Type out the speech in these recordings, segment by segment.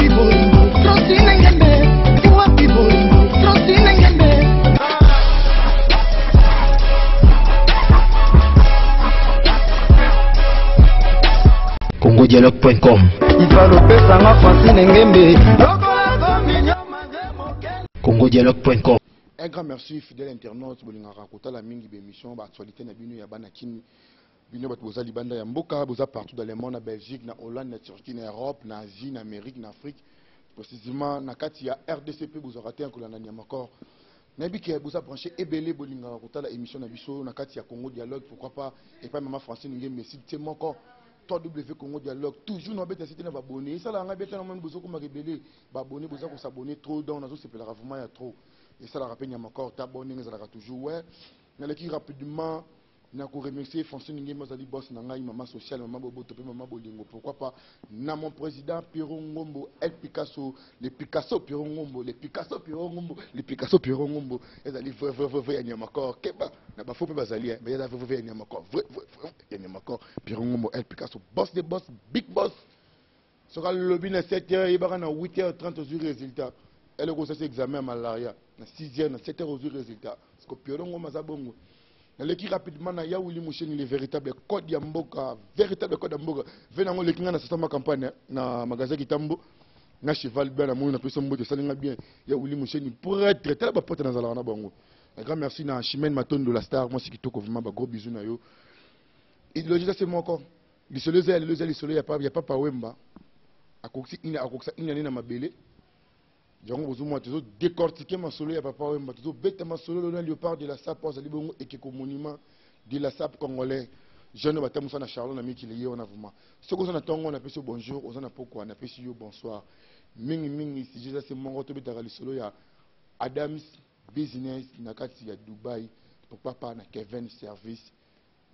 Wapi bolingo Francine Ngembe Wapi bolingo Francine Ngembe congodialogue.com Ifalopesanga Francine Ngembe congodialogue.com Un grand merci fidèle internaute bolingaka kotala mingi ba émission ba actualité na bino ya bana kin bino bato boza libanda ya mboka boza partout dans le monde na Belgique na Hollande na Turquie na Europe na Asie na Amérique na Afrique précisément na kati ya RDC mpe bozwaka te ya kolanda Niamakor nayebi ke boza branché ebele bolingaka kotala émission na biso na kati ya Congo Dialogue pourquoi pas epai mama Francine Ngembe site moko 3W Congo Dialogue toujours na beta site na babonné esalaka ngai beta na moni bozokomaka ebele babonné boza kosabonne trop donc nazosepelaka vraiment ya trop esalaka mpe Niamakor ta bon ndenge ezalaka toujours ouais naleki rapidement na ko remercier Francine Ngembe azali boss na ngai mama sociale mama boboto pe mama bolingo pourquoi pas na mon président Pierrot Ngombo El Picasso le Picasso Pierrot Ngombo le Picasso Pierrot Ngombo le Picasso Pierrot Ngombo ezali vrai vrai vrai vrai ya Niamakor keba na ba faux pe bazali hein mais eza vrai vrai ya Niamakor vrai vrai vrai ya Niamakor Pierrot Ngombo El Picasso boss des boss big boss soki alobi na 7 heures yebaka na 8 heures 30 ozwi résultat eloko osasi examen ya malaria na 6 heures na 7 heures ozwi résultat parce que Pierrot Ngombo aza bongo naleki rapidement na ya Willy Musheni le véritable code ya mboka véritable code ya mboka ve nango leki nga na sasama campagne na magasin Kitambo na cheval bien na moni na pesa mbote esali nga bien ya Willy Musheni prêtre tala ba pote nazalaka na bango un grand merci na Chimène Matondo la star mwasi kitoko vraiment ba gros bisous na yo idéologie ça c'est moko lisolo eza ya lelo eza lisolo ya papa Wemba akokisi ina akokisa ina na mabele yango bozomona tozo décortiquer masolo ya papa Wemba tozobeta masolo na léopard de la sape azali bongo ekeko monument de la sape congolais jeune batambusa na charlot na mikili ye wana vraiment soki oza na ntongo napesi yo bonjour oza na pokwa napesi yo bonsoir mingi mingi sujet eza se moko tobetaka lisolo ya Adams business na kati ya Dubai pourquoi pas na Kevin service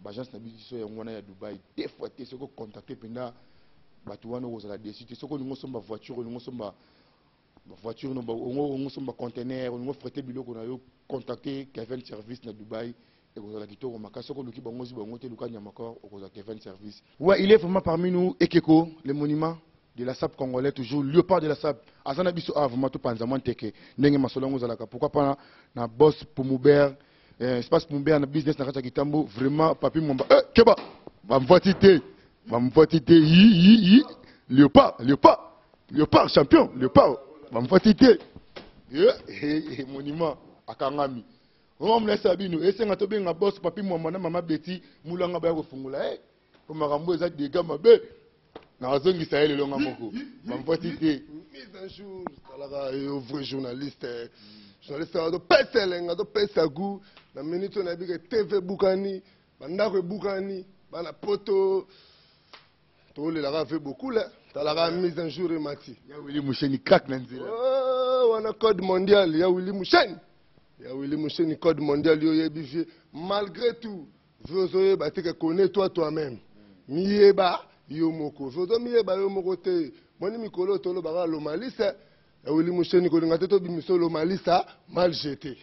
baagence na biso yango wana ya Dubai deux fois te soki ocontacte mpenza bato wana okozala déçu te soki olingi osomba voiture olingi osomba voiture olingi osomba conteneur olingi ofrete biloko na yo contacte Kevin Service na Dubai ekozala kitoko makasi soki oluki bango ozwi bango te luka Niamakor okozala Kevin Service ouais il est vraiment parmi nous Ekeko le monument de la sape congolais toujours léopard de la sape aza na biso awa vraiment topanza mwa nteke ndenge masolo yango ezalaka pourquoi pas na boss Pumubert eh, espace Pumubert na business na kati ya Kitambo vraiment papi Mwamba eh, keba bamvwati te bamvwati te yi yi yi léopard léopard léopard champion léopard bamvwati te eh, eh, eh, monument akangami omamulesa bino esenga tobenga boss papi Mwamba na mama Betty Mulanga baya kofungola eh, po makambo eza dega mabe nazongisa ye lelo nga moko bamvwati te mise en jour talaka yo vrai journaliste journaliste azopesa elengi azopesa goût na minute oyo nayebi ke tv ebukani bandako ebukani bana poto tolelaka ve beaucoup le talaka mise en jour emati ya Willy Musheni crack na nzela Oh, wana code mondial ya Willy Musheni ya Willy Musheni code mondial yo oyebi vie malgré tout vie ozoyeba te ke connais toi toi-même miyeba yo moko vie ozomiyeba yo moko te moni mikolo oyo tolobaka lomalisa ya Willy Musheni kolinga te tobimisa lomalisa mal jeté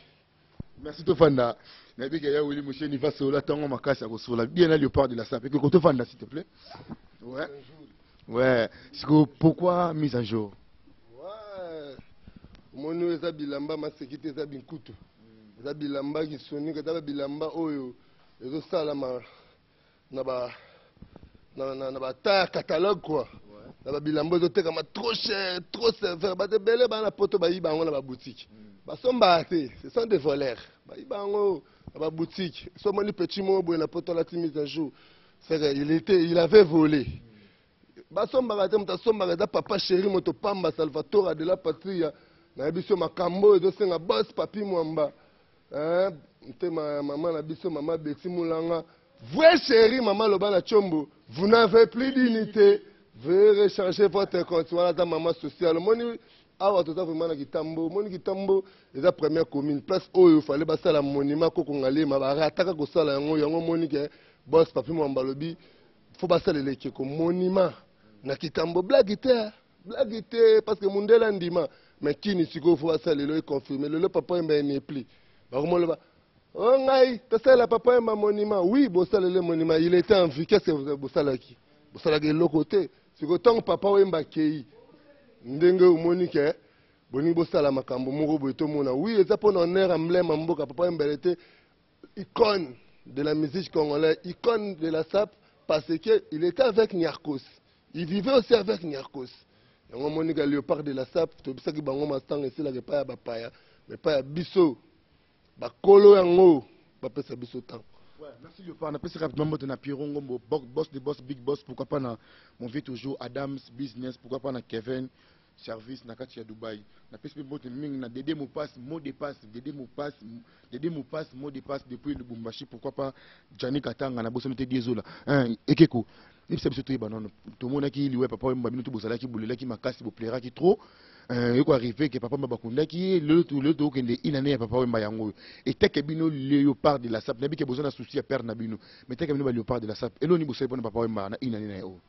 merci tofanda nayebi ke ya Willy Musheni va solola ntango makasi akosolola bien na léopard de la sape ekeko tofanda s'il te plaît ouais ouais siko pourquoi mise en jour Ouais. omoni oyo eza bilamba maseki te eza binkutu eza bilamba kisonika eza bilamba oyo ezosalama na ba na bata ya catalogue quoi na babilamba ezotekama trop cher trop sévère bato ebele bana poto bayiba yango na baboutique basombaka te ce sont des voleurs bayiba yango na baboutique so omoni petit moko boye na poto alati mise à jour c'est que il était il avait volé basombaka te moto asombaka eza papa chéri moto pamba salvatore de la patria nayebi so makambo oyo ezosenga boss papi mwamba motema ya mama na biso mama Betty Mulanga vrai chéri mama loba na chombo vous n'avez plus d'unité veuillez recharger votre compte wana aza mama sociale omoni awa toza vraiment na kitambo omoni kitambo eza première commune place oyo fale basala monument koko ngalema barataka kosala yango yango omoni ke boss papi mwamba alobi fo basalela ekeko monument na kitambo blague te blague te parce que mundele andima mais kini sikoyo fo basala lelo econfirme lelo papa Wemba enepli bakomoloba o ngai tosalela papa Wemba monument oui bosalele monument il était en vie qu'est ce que bosalaki bosalaki eloko te sikoyo ntango papa Wemba akei Ndenge omoni ke bolingi bosala makambo moko boye tomona. Oui, eza pona honneur emblème ya mboka Papa Wemba était icône de la musique congolaise, icône de la SAP parce que il était avec Niarcos. Il vivait aussi avec Niarcos. Yango omoni ka Léopard de la SAP tobisaki bango matanga esilaka epai ya bapaya, mais epai ya biso bakolo yango bapesa biso temps. Ouais, merci Léopard. Napesi rapidement mbote na Pierrot Ngombo, boss de boss, big boss, pourquoi pas na mon vieux toujours Adams Business, pourquoi pas na Kevin Service na kati ya Dubaï. Napesi pe mbote mingi na Dede Mopass, mot de passe, Dede Mopass, Dede Mopass, mot de passe depuis Lubumbashi, pourquoi pas Gianni Katanga na bosoni te Diezola. Hein, ekeko. Yebisa biso toyeba nano. Tomonaki liwa ya papa Wemba bino to bozalaki bolelaki makasi, bopleraki trop. Eko arrivé que papa Wemba bakundaki ye, lelo to lelo tokende une année ya papa Wemba yango oyo. Eteke bino Léopard de la Sape, nayebi ke boza na souci ya père na bino. Mais eteke bino ba Léopard de la Sape, eloni bosali pona papa Wemba na une année na ye oyo.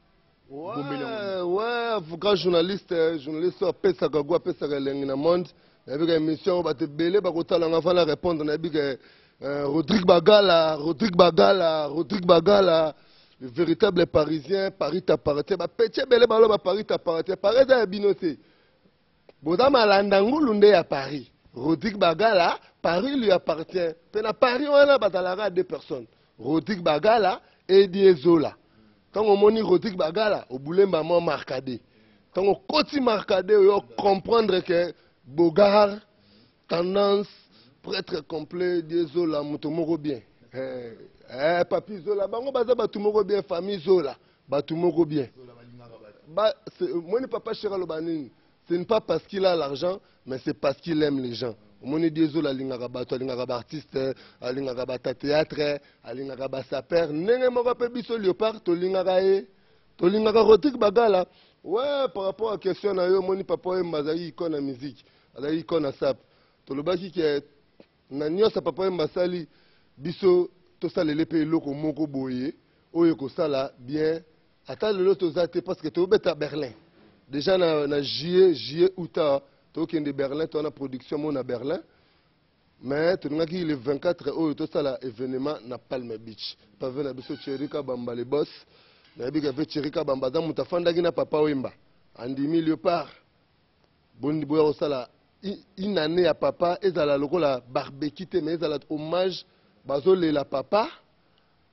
Ouais, ouais, avocat journaliste, journaliste oyo apesaka goût, apesaka elengi na monde. Nayebi ke émission oyo bato ebele bakotala nga fana répondre, nayebi ke Rodrigue Bagala, Rodrigue Bagala, Rodrigue Bagala, le véritable parisien, Paris t'appartient. Ba petit ebele baloba Paris t'appartient. Paris eza ya bino te. Boza malanda ngulu nde ya Paris. Rodrigue Bagala, Paris lui appartient. Pe na Paris wana bazalaka deux personnes. Rodrigue Bagala et Diezola. Tango omoni Rodrigue Bagala, obulemba mwa Marcade. Tango okoti Marcade, oyo comprendre que Bogard, tendance, prêtre complet, Diezola, moto moko bien. Papi Zola, bango baza bato moko bien, famille Zola, bato moko bien. Ba, c'est, moni papa Chira aloba nini? Ce n'est pas parce qu'il a l'argent, mais c'est parce qu'il aime les gens. Omoni Diezola alingaka bato, alingaka ba artiste, alingaka ba ta théâtre, alingaka ba sapeur. Ndenge moko pe biso Léopard tolingaka ye. Tolingaka Rodrigue Bagala. Ouais, par rapport à question na yo, moni papa Wemba azalaki icône ya musique, azalaki icône ya sap. Tolobaki ke na nyonso papa Wemba asali biso tosalele pe eloko moko boye oyo ekosala bien. Ata lelo toza te parce que tobeta Berlin. Déjà na juillet, juillet août tokende Berlin, toza na production mo na Berlin. Mais tolingaki le 24 oyo tosala événement na Palm Beach. Pave na biso Thierry Kabamba le boss. Nayebi ka ve Thierry Kabamba aza moto afandaki na papa Wemba. Andimi Léopard. Bondi boya kosala une année ya papa ezala lokola barbecue te mais ezala hommage bazolela papa.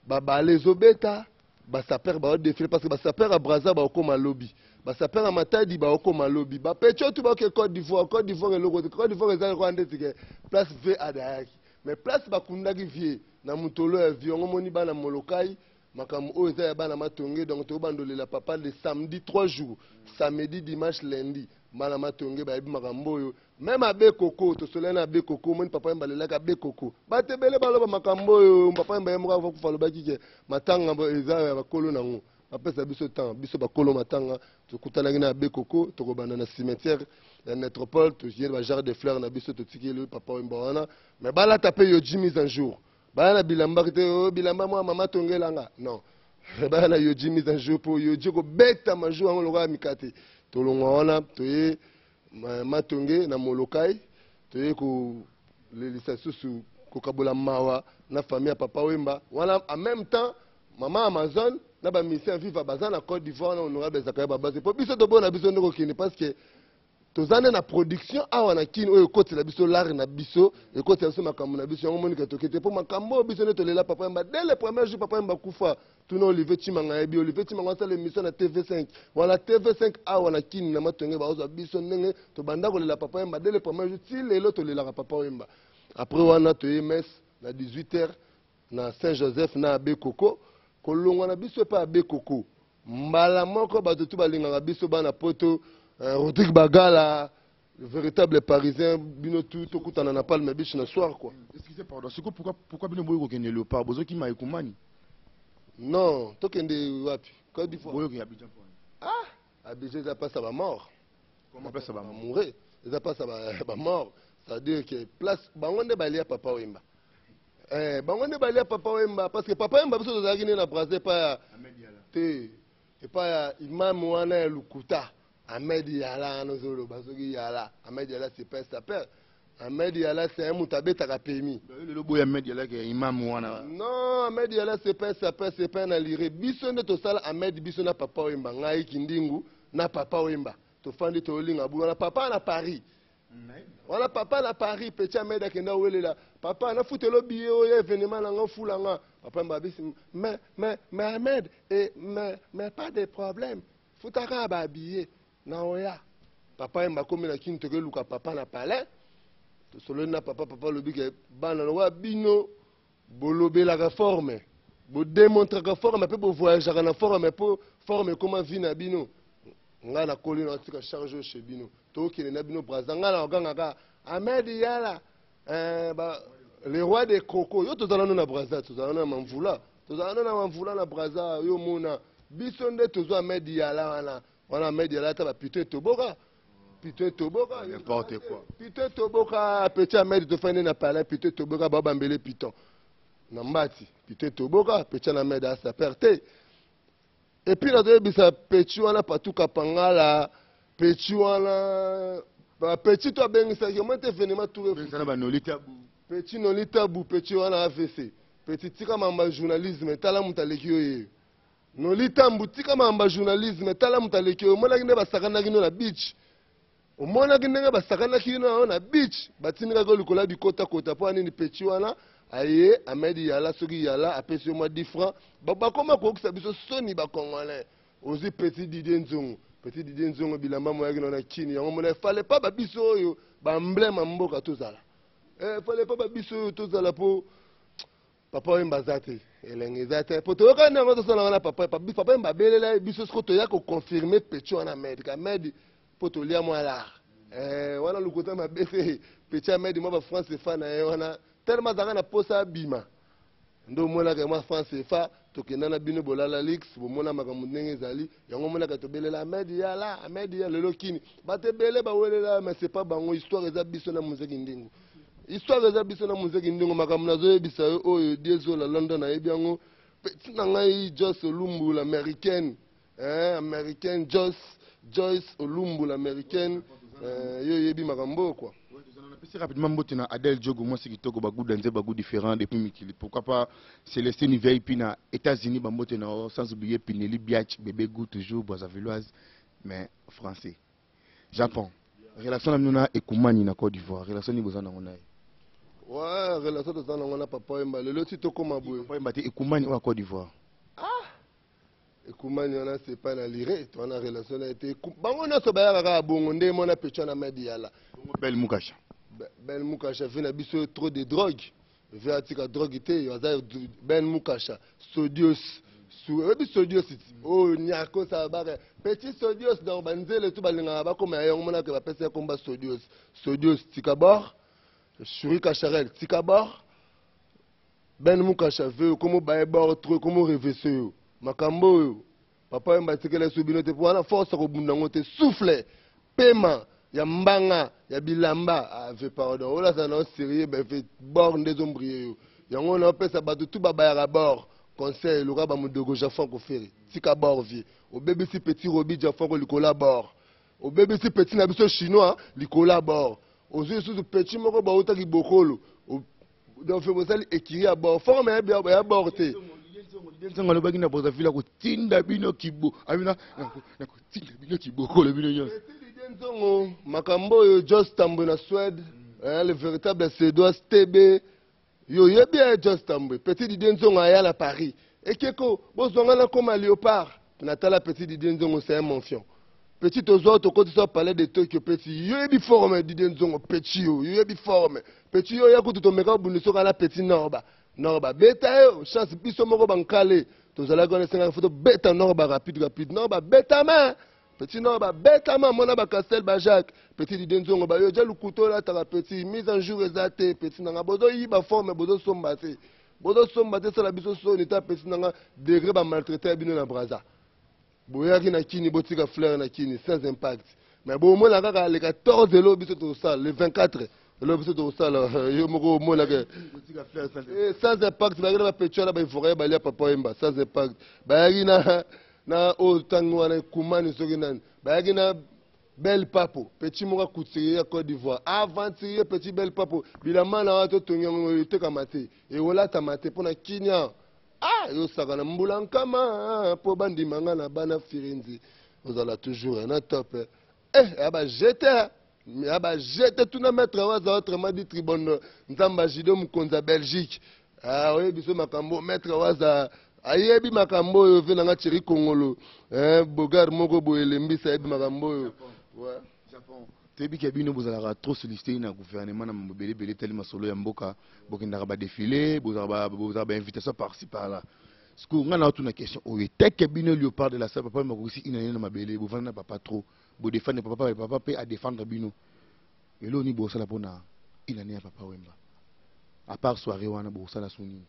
Ba bale ezobeta, ba sapeur ba défiler parce que ba sapeur à Brazza ba okoma lobby, ba sapeur à Matadi ba okoma lobby, ba pecho tout ba ke Côte d'Ivoire, Côte d'Ivoire eloko te, Côte d'Ivoire ezali kwa ndeti ke place V adayaki. Mais place ba kundaki vie na mutolo ya vie ngo moni bana Molokai, makambo oyo eza ya bana Matonge, donc to bandolela papa le samedi 3 jours, samedi, dimanche, lundi, bana Matonge ba yebi makambo oyo. Même abe koko, tosolani na abe koko, moni papa Wemba alelaki abe koko. Bato ebele baloba makambo oyo, papa Wemba ye moko ava kufa alobaki ke matanga eza ya bakolo nango. Bapesa biso temps, biso bakolo matanga, tokutanaki na abe koko, tokobanda na cimetière ya Métropole, toye ba genre de fleurs na biso, totikeli papa Wemba wana. Mais balata pe yo 10 mises en jour. Baya na bilamba te, oh, bilamba mwa mama tongelanga. Non. Baya na yo 10 mises en jour po yo kobeta majour yango lokola mikate. Tolongwa wana, toye Matonge na Molokai, toye kolelisa susu kokabola mawa na famille ya papa Wemba. Wana en même temps mama Amazon na ba musiciens Viva baza na Côte d'Ivoire na honorable Zakaria Babase. Po biso tobona biso ndeko kende parce que toza nde na production awa na Kin oyo ekotela biso l'art na biso, ekotela biso makambo na biso yango monika tokete po makambo oyo biso nde tolela papa Wemba dès le premier jour papa Wemba kufa. Tuna Olivier Tshimanga yebi Olivier Tshimanga asala émission na TV5. Voilà TV5 awa na Kin na Matonge baozwa biso ndenge tobanda kolela papa Wemba dès le premier jour ti lelo tolelaka papa Wemba. Après wana toye messe na 18h na Saint-Joseph na Abbé Koko. Kolongwa na biso epa Abbé Koko. Mbala moko bato tu balingaka biso bana poto, Rodrigue Bagala, le véritable parisien, bino tout tokutana na Palm Beach na soir quoi. Excusez pardon, siko pourquoi bino boyo kokende Léopard, bozoki Maïkoumani? Non, tokende wapi? Côte d'Ivoire. Boyo ke Abidjan pour. Ah, Abidjan eza place ya ba mort. Comment place ya ba mort? Mourir. Eza place ya ba mort. C'est-à-dire que place bango nde balia papa Wemba. Bango nde balia papa Wemba parce que papa Wemba biso tozalaki nde na Brazza epa ya Ahmed Yala. Te, epa ya imam wana ya Lukuta. Ahmed Yala wana ozoloba soki Yala. Ahmed Yala c'est pas sa père. Ahmed Yala c'est un moto abetaka pemi. Ba yo lelo boya Ahmed Yala ke imam wana. Non, Ahmed Yala c'est pas sa père, c'est pas un aliré. Biso nde tosala Ahmed biso na papa Wemba, ngai Kindingu na papa Wemba. Tofandi, tolinga bulu wana, papa na Paris wana, papa na Paris, petit Ahmed akenda owelela papa nafutela billet oyo événement na nga, ofula nga. Papa mbabisi, mais Ahmed eh, mais pas de problème, futaka babillet na oya. Papa ye bakomi na Kini, tokeluka papa na palais, tosololi na papa. Papa alobi ke bana lokola bino bolobelaka forme, bodémontraka forme mpe bovoyageaka na forme, mpo forme ekóma vie na bino. Ngai nakoli na tika charge oyo chez bino, tokende na bino Braza. Ngai na ogangaka Ahmed Yala, eh, ba, le roi des crocos. Yo tozala no na Braza, tozala no na Mamvula, tozala no na Mamvula na Braza. Yo mona biso nde tozwa Ahmed Yala wana wana. Ahmed Yala ata bapito etoboka, pito etoboka. N'importe quoi. Pito etoboka, petit Ahmed, tofandi na palais, pito etoboka, babambele piton na mbati, pito etoboka. Petit na Ahmed asaper te. Et puis nazoyebisa petit wana Patuka Pangala, petit wana, petit to abengisaki omoi te événement tour. Bengisa banoli tabu. Petit Noli Tabu, petit wana AVC. Petit, tika mamba journalisme, tala moto aleki yo ye. Noli Tambu, tika mamba journalisme, tala moto aleki yo. Omonaki nde basakanaki no na beach, omonaki ndenge basakanaki no na beach, batindikaki yo likolo ya bikotakota. Mpo anini? Petit wana aye Ahmed Yala, soki Yala apesi yo mwa 10 francs, bakoma koyokisa biso soni bacongolais. Ozwi petit Didier Nzongo, petit Didier Nzongo, bilamba moyaki na Kini yango mona efale pa babiso oyo baemblème ya mboka tozala, efale pa babiso oyo tozala, mpo papa Oyemba aza te, elenge eza te, po toyokani yango, tosala wana. Papa Oyemba abelela ye biso, siko toya koconfirmer petit wana Ahmed, Ahmed, mpo tolia mwa lar wana lokota mabe te. Petit Ahmed, mwa bafranc CFA na ye wana, tellement azalaka na posa abima, nde omonaka mwa franc CFA. Tokenda na bino bolala lix, bomona makambo ndenge ezali yango. Omonaka tobelela Ahmed Yala, Ahmed ya lelo Kini, bato ebele bawelela, mais c'est pas bango. Histoire eza biso na Muzeki Ndingo, histoire eza biso na Muzeki Ndingo. Makambo nazoyebisa yo oyo, Diesola London nayebi yango. Petit na ngai Jos Olumbu, l'américaine, hein, américaine Jos, Joyce Olumbu, l'américaine, yo oyebi makambo oyo quoi. Napesi rapidement mbote na Adèle Diogo, mwasi kitoko, bagoût nze, bagoût différent depuis mikili. Pourquoi pas Célestine VIP na États-Unis, bambote na yo, sans oublier Pineli Biach, bébé goût toujours brazavilloise mais français. Japon, relation na bino na Ekumani na Côte d'Ivoire, relation nini boza nango na ye? Ouais, relation toza nango na papa Oyemba lelo ti tokóma boye. Papa Oyemba te, Ekumani oyo ya Côte d'Ivoire. Ekumani wana, c'est pas na lire to wana relation na ye te. Bango nyonso bayaka kaka bongo nde mona petit wana Medi Yala. Bongo Bel Mukasha? Ben Mukasha vi na biso, trop de drogue, vi atika drogue te. Aza Ben Mukasha Sodios, oyebi Sodios oyo nyakosala baka petit Sodios. Donc banzele tu balingaka bakoma ya yango, monaka bapesa ye komba Sodios. Sodios, tika bord. Shuri Kacharel, tika bord. Ben Mukasha ve komo baye bord trop, komo revese yo makambo oyo papa oyo batikela so bino te, po wana force ya kobunda yango te. Souffle pema ya mbanga ya bilamba ave, pardon, oyo azala na yo sérieux bave bord nde ezombrie yo yango. Na opesa bato tu babayaka bord conseil, luka bamodogo Jafan Koferi, tika bord vie. Obebisi petit Robi Jafanko likolo ya bord, obebisi petit na biso chinois likolo ya bord, ozwi lisusu petit moko bautaki bokolo. Donc fe bosali ekiri ya bord, forme ya bord te. Nzongo alobaki na Brazzaville akotinda bino kibo abina, nakotinda bino kibokolo bino nyonso. Nzongo makambo oyo, Jos Tambwe na Suède, le véritable suédois TB, yo oyebi ye Jos Tambwe. Petit Didie Nzongo aya na Paris, ekeko bozwanga nakoma léopard. Natala petit Didie Nzongo, c'est un menfiant petit. Tozwa tokotisa palais de Tokyo. Petit, yo yebi forme. Didie Nzongo, petit yo yebi forme. Petit yo ya kutu tomeka obundisa oka na petit Norba, Norba beta yo chance. Biso moko bankale tozalaki wana, esengaki fo tobeta Norba rapide rapide. Norba betama, petit Norba betama, mona bacastel bajacques. Petit Didie Nzongo, bayo ja lukuta olataka petit, mise en jour eza te. Petit nanga, bozoyiba forme, bozosomba te, bozosomba te, esala biso soni ta. Petit nanga, degré bamaltraité ya bino na Braza, boyaki na Kini, botika fleur na Kini sans impact, mais bomona kaka le 14 elo biso tokosala, le 24 elo biso tokosala. Yo moko omonaka sans impact. Bayaki na bapetit wana baivoirien, balia papa Oyemba sans impact. Bayaki na oyo ntango wana Ekumani, soki nani, bayaki na Bel Papo, petit moko couturier ya Côte d'Ivoire, aventurier. Petit Bel Papo, bilamba na wana totongi yango, etekama te, ekolatama te mpona Kinia. Ah, yosaka na mbula nkama mpo bandima nga na bana Firenze, ozala toujours na top. Eh, ya ba jete, ya ba jete tuna maître waza autrement dit Tribondo Nzamba Judo mokonzi ya Belgique. Ah, oyebi biso makambo maître waza ayebi makambo oyo ve nanga Thierry Kongolo, eh, Bogar moko boye elembisa ayebi makambo oyo. Ouais. Japon. Toyebi ke bino bozalaka trop sollicité na gouvernement na mambo ebele ebele etali masolo ya mboka, bokendaka ba défilé, bozalaka ba invitation par-ci par-là. Sikoyo ngai naotuna question oyo eteke bino léopard de la salle papa makokisi ina nene na mabele bovanda na papa trop bodefendre papa papa mpe adefendre bino eloo nini bosala mpona inane ya papa Wemba à part soirée wana bosala so nini?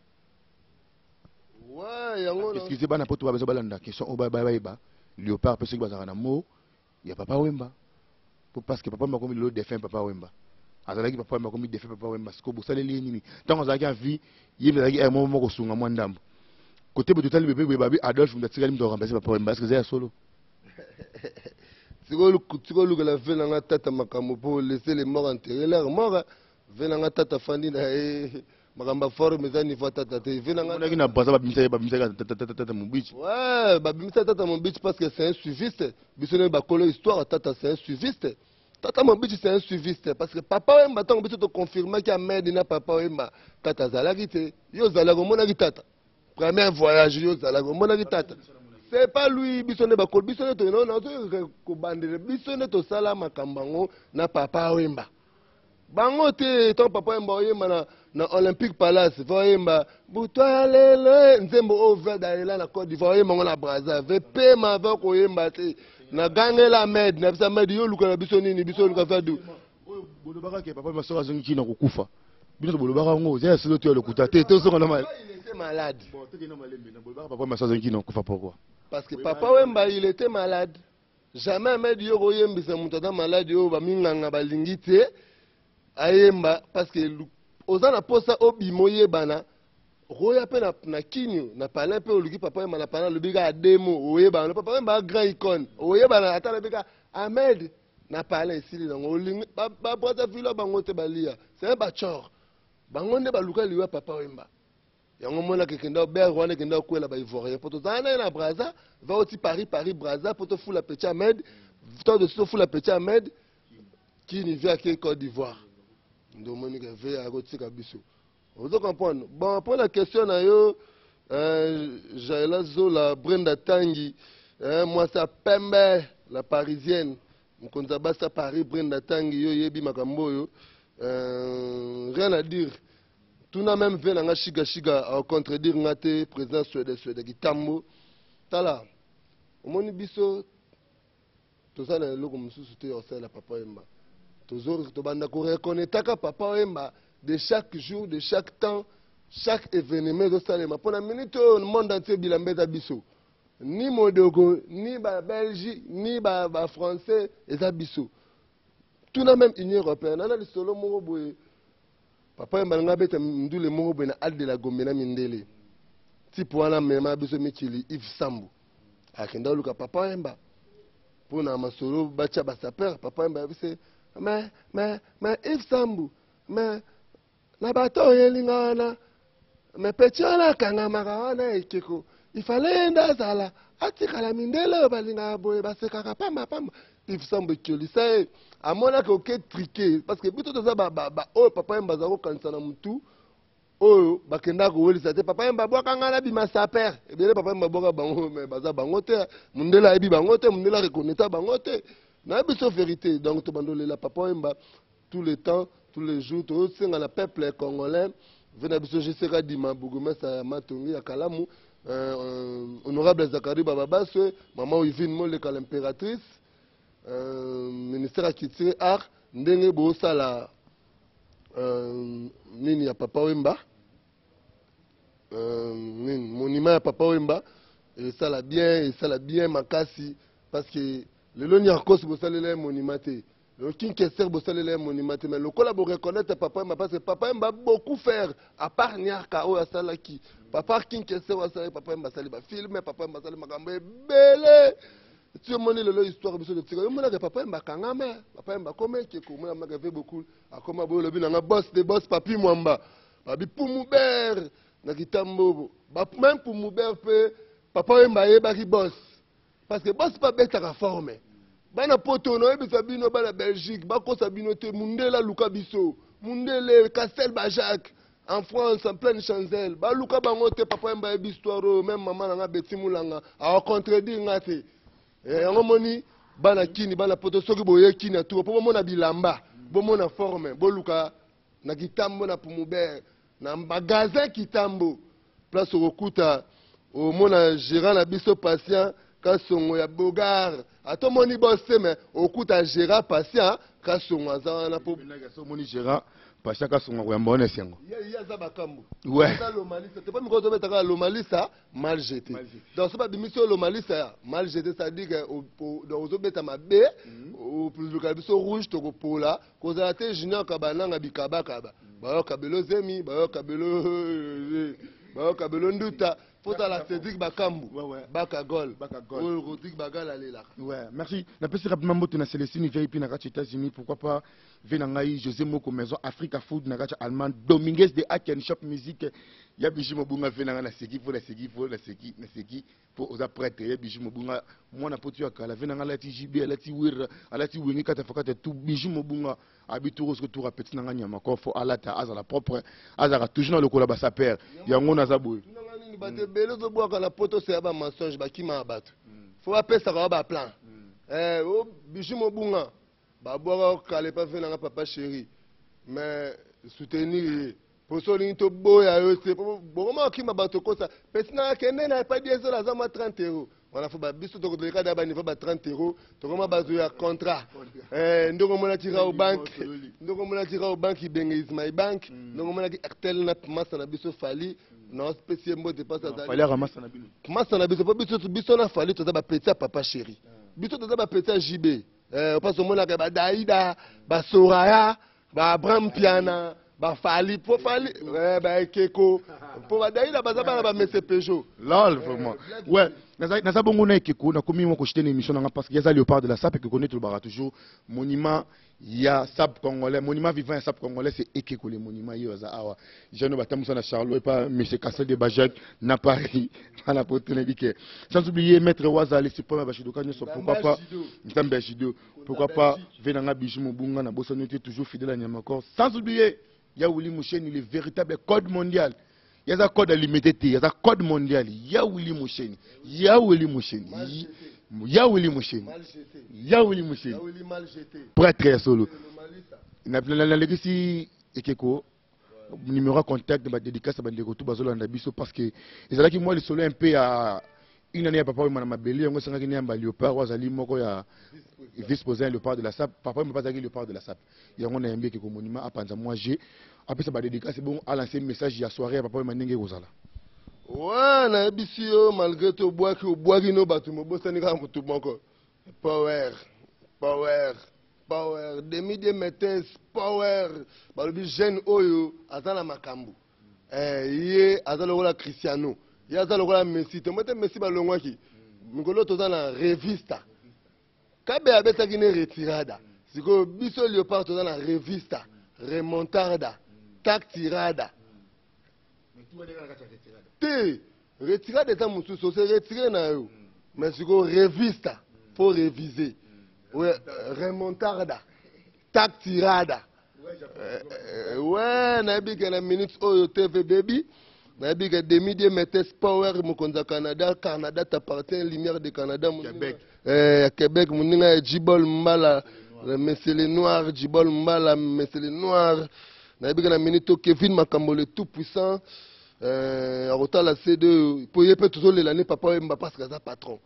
Ouais, yango na Excusez bana poto bazo balanda question oyo bayeba léopard mpe soki bazalaka na mot ya papa Wemba po parce que papa Wemba akomi lelo défunt papa Wemba azalaki papa Wemba akomi défunt papa Wemba sikoyo bosaleli ye nini ntango azalaki en vie ye mpe azalaki moko moko kosunga mwa ndambo kote boye totali bepe boye babi Adolphe moto atikali moto akoremplace papa Wemba est-ce que eza ya solo? Tikolukela ve nanga tata makambo mpo laisser les morts enterrer leur mort. Ve nanga tata afandi na ye makambo ya forme eza niveau ya tata te ve nanga monaki na Brazza babimisaki babimisaki tata Mobici. Ouais, babimisa tata Mobici parce que c'est un suiviste. Biso nde bakolo histoire tata c'est un suiviste. Tata Mobici c'est un suiviste parce que papa Wemba ntango biso toconfirmaki Ahmed na papa Wemba tata azalaki te. Yo ozalaki omonaki tata. Premier voyage yo ozalaki omonaki tata. C'est pas lui biso nde bakolo biso nde toyoka kobandela biso nde tosala makambo yango na papa Wemba. Bango te ntango papa Wemba oyemba na Olympique Palace va oyemba butwa lelo nzembo oyo ve dalela na Côte d'Ivoire oyemba ngo na Brazza ve pema va koyemba te na gangela Ahmed na biso Ahmed yo luka na biso nini biso luka va du oyo bolobaka ke papa Wemba soki azongi kina kokufa bino bolobaka yango eza ya solo to ya lokuta te tozonga na il était malade. Bon, tokende na malembe na bolobaka papa Wemba soki azongi kina kokufa pourquoi? Parce que papa Wemba il était malade. Jamais Ahmed yo koyembisa moto aza malade oyo baminganga balingi te ayemba parce que oza na posa obima oyebana okoya mpe na kinio na palin mpe oluki papa Wemba na palin alobi kaka demo oyebana papa Wemba grand icône oyebana ata alobi kaka Ahmed na palin esili nango olingi babrazzaville bango te balia c'est un bachor bango nde baluka liwa papa Wemba. Yango monaka ekenda ber wana ekenda kokwela ba ivoirien po tozala naye na Brazza va oti Paris Paris Brazza po tofula petit Ahmed to de tofula petit Ahmed kini via ke Côte d'Ivoire nde omoni ke ve akotika biso ozo comprendre. Bon, pour la question na yo Jaela Zola Brenda Tangi mwasi ya pembe la parisienne mokonzi ya basi ya Paris Brenda Tangi yo yebi makambo oyo rien à dire. Tuna même ve nanga shiga shiga a contredire nga te président Suède Suède kitambo tala omoni biso toza na eloko mosusu te osala papa Wemba tozo tobanda ko reconnaître papa Wemba de chaque jour de chaque temps chaque événement ezosalema mpona minute oyo monde entier bilamba eza biso ni Modogo ni ba Belgique ni ba français eza biso tuna même Union européenne nana lisolo moko boye papa Wemba nga beta ndule moko boye na Alde la Gombe na mindele type wana mema biso mikili Yves Sambu akenda oluka papa Wemba mpona masolo batia ba sapeur papa Wemba yebise mais Yves Sambu mais na bato oyelinga wana mais petit wana akangamaka wana ekeko il fallait ye nde azala atikala mindele oyo balingaka boye basekaka pamba pamba Yves Sambu ekiolisa ye amonaki oke triqué parce que biso toza ba oyo papa Wemba aza kokanisa na mutu oyo bakendaka kowelisa te papa Wemba abwaka ngai nabima saper ebele papa Wemba abwaka bango mais baza bango te mundele ayebi bango te mundele areconnaître bango te nayebi biso vérité donc tobandolela papa Wemba tout le temps tous les jours tosenga na peuple congolais ve na biso JCK Dima bourgmestre ya Matongi ya Kalamu honorable Zakari Bababaswe maman Wivine Moleka l'impératrice ministère ya culture art ndenge bosala nini ya papa Wemba nini monument ya papa Wemba esala bien makasi parce que lelo Niarcos bosalela ye monument te le King Kester bosalela ye monument te mais lokola bo reconnaître papa Wemba parce que papa Wemba beaucoup faire à part Niarka oyo asalaki papa King Kester oyo asalaki papa Wemba asali ba film papa Wemba asali makambo ebele ti omoni lelo histoire biso totika yo omonaka papa Wemba akangama papa Wemba akoma ekeko omona maka ve beaucoup akoma boye olobi nanga boss de boss Papi Mwamba babi Pumuber na kitambo même Pumuber mpe papa Wemba ayebaki boss parce que boss mpe abetaka forme. Bana poto naoyebisa bino, bana Belgique bakosa bino te. Mundele aluka biso, mundele Castel Bajak en France, en pleine Chancel, baluka bango te. Papa Yemba ayebi histoire oyo. Même mama na nga Beti Mulanga akocontredire nga te. Yango moni bana Kini, bana poto, soki boye Kini atuka mpo bomona bilamba, bomona forme, boluka na Kitambo, na Pumubert, na magasin Kitambo, place okokuta, omona gérant na biso Patient Kasongo ya Bogar. Ata omoni boss te, mais okuta gérant Patient Kasongo aza wana po omoni gérant Patient Kasongo akoyamba wana esengo. Ye aza bakambo. Aza lomalisa te, po mikolo tobetaka lomalisa mal jeté. Donc so babimisi oyo lomalisa ya mal jeté, c'est-à-dire que donc ozobeta mabe, oluka biso rouge, tokopola kozala te. Junior Kabananga bikabakaba, bayoka belo zemi, bayoka belo nduta. Fozala Cédric Bakambu. Bakagol. Bakagol. Oyo Rodrigue Bagal alelaka. Ouais, merci. Napesi rapidement mbote na Célestine VIP na kati États-Unis, pourquoi pas ve na ngai José Moko, Maison Africa Food na kati Allemagne, Dominguez de Aken Shop Music ya Bijou Mobunga, ve na ngai na seki po na seki po na seki na seki po oza prêtre ya Bijou Mobunga, mwana poto ya kala, ve na ngai alati JB, alati Wir, alati Wenge kata fakata tout. Bijou Mobunga abi tour soki tour apeti na ngai nyama kofo alata, azala propre, azalaka toujours na lokola basaper yango naza boye. Tunanga nini, bato ebele ozobwaka na poto seya bamensonge, bakimaka bato, fo bapesaka wa baplan. O Bijou Mobunga babwaka okale pa ve nanga papa chéri, mais soutenir ye po so olingi toboya yo te, po bokoma okima bato kosa pesi nanga kende na epai diesel aza mwa 30 euro wana, fo biso tokoleka da baniveau ba 30 euro, tokoma bazo ya contrat. Ndenge omonaki Rao Bank, ndenge omonaki Rao Bank Ibenge is my bank, ndenge omonaki Airtel na masa na biso Fali, naopesi ye mbote mpasi azali. Fali akamasa na bino. Masa na biso, mpo biso na Fali toza bapeti ya papa chéri, biso toza bapeti ya JB. Mpasi omonaka badaida, basoraya, baabraham Piana, bafali, mpo Fali baekeko, mpo badaida baza bana bamese Peugeot. Lol, vraiment. Ouais, naza bongo na ekeko, nakomi moko koshite na émission nanga parce que yaza léopard de la sape. Ekeko nde tolobaka toujours monument ya sape congolais, monument vivant ya sape congolais, c'est Ekeko le monument. Ye aza awa, jeune batambusa na Charlot epa monsieur Cassel de Bajek na Paris, na poto nayebi ke sans oublier maître Waza le suprême ya bashidoka nyonso, pourquoi pas Nzambe ya judo, pourquoi pas ve nanga Bijou Mobunga na bosani te, toujours fidèle à Nyamakor, sans oublier ya Willy Musheni, le véritable code mondial. Yaza code limité te, yaza code mondial. Ya Willy Musheni, ya Willy Musheni, ya Willy Musheni, ya Willy Musheni, prêtre ya solo. Nalekisi ekeko numéro ya contact na badédicace ya bandeko tu bazolanda biso, parce que ezalaki mwa lisolo un peu ya une année ya papa Wema na mabele. Yango esengaki nayamba léopard oyo azali moko ya vice président ya léopard de la sape. Papa Wema mpe azalaki léopard de la sape. Yango nayambi ekeko monument, apanza mwa g, apesa badédicace, bongo alance message ya soirée ya papa Wema ndenge ekozala. Wa nayebisi yo, malgré to obwaki, obwaki no bato, mobosani kaka motu moko. Power, power, power, demi de metes power. Balobi jeune oyo aza na makambo. Ye aza lokola Cristiano, ye aza lokola Messi. Tombo te Messi balongwaki mikolo, toza na revista kabe abetaki ne retirada. Sikoyo biso léopard toza na revista, remontada, tactirada te. Retirada eza mosusu, ose retire na yo, mais sikoyo revista faut réviser. Remontada, tactirada. Ouais, nayebi ke na minute oyo TV baby, nayebi ke demi die metes power, mokonzi ya Canada, Canada t'appartient, lumière de Canada. Québec. Ya Québec, moninga ya Jibol Mbala, mesele noir, Jibol Mbala, mesele noir. Nayebi ke na minute oyo Kevin Makambo le tout puissant akotala CD oyo, mpo ye mpe tozolela ne papa Oyemba, parce que aza patron.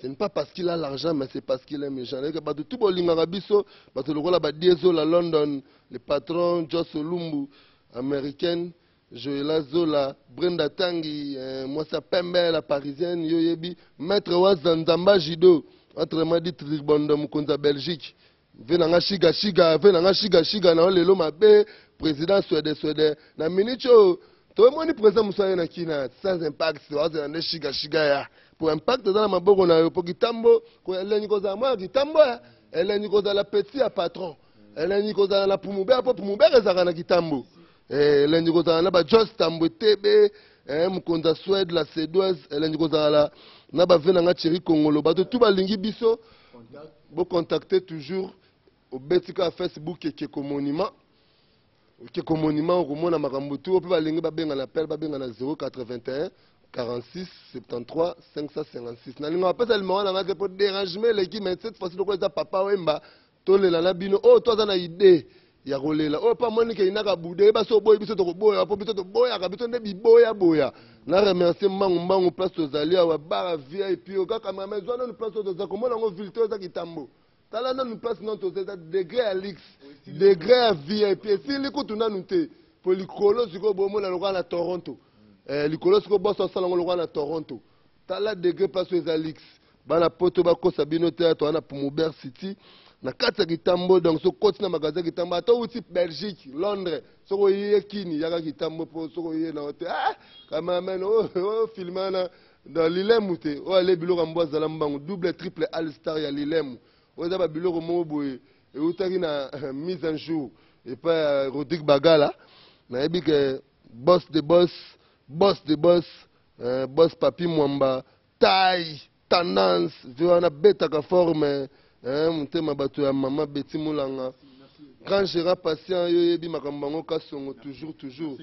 Ce n'est pas parce qu'il a l'argent, mais c'est parce qu'il aime les gens. Bato tu bolingaka biso, bato lokola badiezola London, le patron Jos Olumbu américaine, Joela Zola, Brenda Tangi, mwasi ya pembe, la parisienne, yo yebi maître Waza Nzamba Jido, autrement dit Tribondo, mokonzi ya Belgique, ve nanga shiga shiga, ve nanga shiga shiga na yo lelo mabe, président Swede Swede. Na minute oyo toyemoni président mosu aye na kina sans impact, azela nde shiga shiga ya po impact eza na maboko na yo, po kitambo elengi kozala mwana kitambo, ya elengi kozala petit ya patron, elengi kozala na pumubere, mpo pumubere ezalaka na kitambo. Elengi kozala na bajos Tambo Etebe, mokonzi ya Suède, la Suédoise, elengi kozala na bave na nga Thierry Kongolo, bato tu balingi biso. Bocontacte toujours, obeti kaka Facebook Ekeko Monument, Ekeko Monument, okomona makambo tu. Mpe balingi babenga na appel, babenga na 081 46 73 556. Nalinga bapesa limero na ngai te mpo dérangement eleki, mais cette fois-ci lokola eza Papa Wemba, tolela na bino. Oyo to aza na idée ya kolela, oyo mpe amoni ke inaka bude, yeba so oboyi biso, tokoboya, mpo biso toboyaka, biso nde biboyaboya. Na remercie mbangu mbangu. Place tozali awa, bara VIP oyo kaka mama ezwa nanu. Place oyo toza komona yango ville te, eza Kitambo. Tala nanu place nanu toza, eza degré ya luxe, degré ya VIP. Esili kutu nanu te, po likolo sikoyo bomona lokola na Toronto. Likolo sikoyo boso asala yango lokola na Toronto. Tala degré place oyo eza luxe. Bana Poto bakosa bino te, toza na Pumuber City na kati ya Kitambo. Donc soki okoti na magasin ya Kitambo, ata outi Belgique, Londres, soki oye Kini, yaka Kitambo, mpo soki oye na yo te, ah, cameraman oyo filme wana dans lilemu te, oyo ale biloko ya mbwa, azala mbangu double triple all star ya lilemu. Oyo eza babiloko moko boye eutaki na mise en jour epai ya Rodrigue Bagala. Nayebi ke boss de boss, boss de boss, boss Papi Mwamba, taille tendance vi wana betaka forme, motema bato ya mama Beti Mulanga, grand gérant patient, yo oyebi makambo yango. Kasongo toujours, toujours.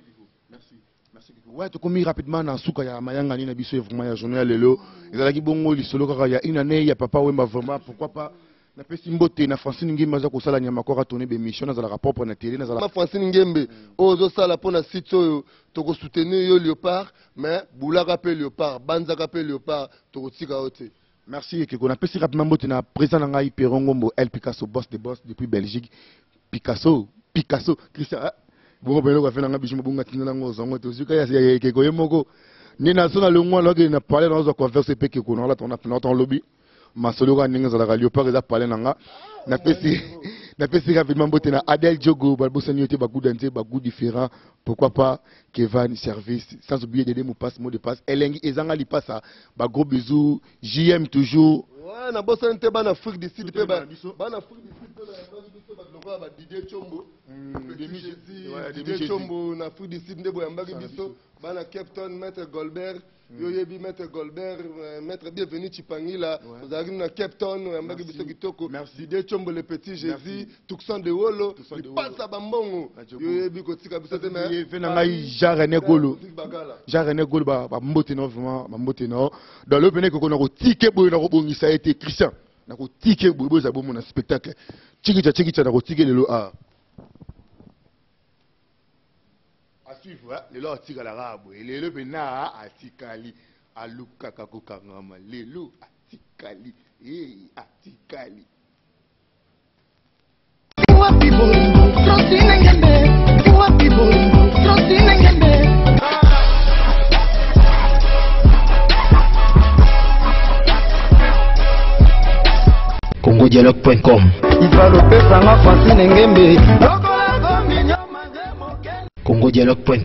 Ouais, tokomi rapidement na suka ya mayangani na biso vraiment ya journée ya lelo. Ezalaki bongo lisolo kaka ya une année ya Papa Wemba. Vraiment, pourquoi pas napesi mbote na Francine Ngembe, aza kosala nyama kora tourner bémission. Nazalaka propre na télé, nazala Ma Francine Ngembe, oyo ozosala mpo na site oyo, tokosoutenir yo léopard, mais bulaka mpe léopard, banzaka mpe léopard, tokotika yo te. Merci Ekeko. Napesi rapidement mbote na président na ngai Perron Ngombo El Picasso, boss de boss depuis Belgique. Picasso, Picasso Christian, ah, bongo pene eloko afe na ngai bijou mobonga tinda nango ozongo te ozwi kaka ya Ekeko ye moko nde na so na longwa nakokende na palais, nazwa converse mpe Ekeko naolata na lobi masolo kaka ndenge ezalaka. Léopard eza palais na nga. Napesi rapidement mbote na Adel Diogo, babosani yo te, bagoût nze bagoût différent. Pourquoi pas Kevan Service, sans oublier Dede Moupasse, mot de passe elengi ezanga lipasa. Bagros bisous, JM toujours. Ouais, nabosani te bana Afrique du Sud mpe bana Afrique du Sud mpe bayambaki biso, bato lokola ba Didier Chombo, Petit Jésus, Didier Chombo na Afrique du Sud nde boyambaki biso. Bana Cape Town, maître Goldberg, yo oyebi maître Goldberg, maître Bienvenu Chipangila, ozalaki na Cape Town, oyambaki biso kitoko. Didier Chombo, le petit Jésus, Tucson de Wolo, lipasa bambongo, yo oyebi kotika biso te. Ve na ngai Jean René Golo, Jean René Golo, bambote no vraiment, bambote no. Dans le pene koko nakotike boye, nakobongisa ye te. Christian, nakotike boye, boza bomona spectacle chikicha chikicha, nakotike lelo a à suivre. Lelo atikalaka boye, lelo mpena atikali alukaka kokangama, lelo atikali atikali. Wapi bolingo Francine Ngembe, wapi bolingo Francine Ngembe. congodialogue.com. Ifalopesanga Francine Ngembe. congodialogue.com.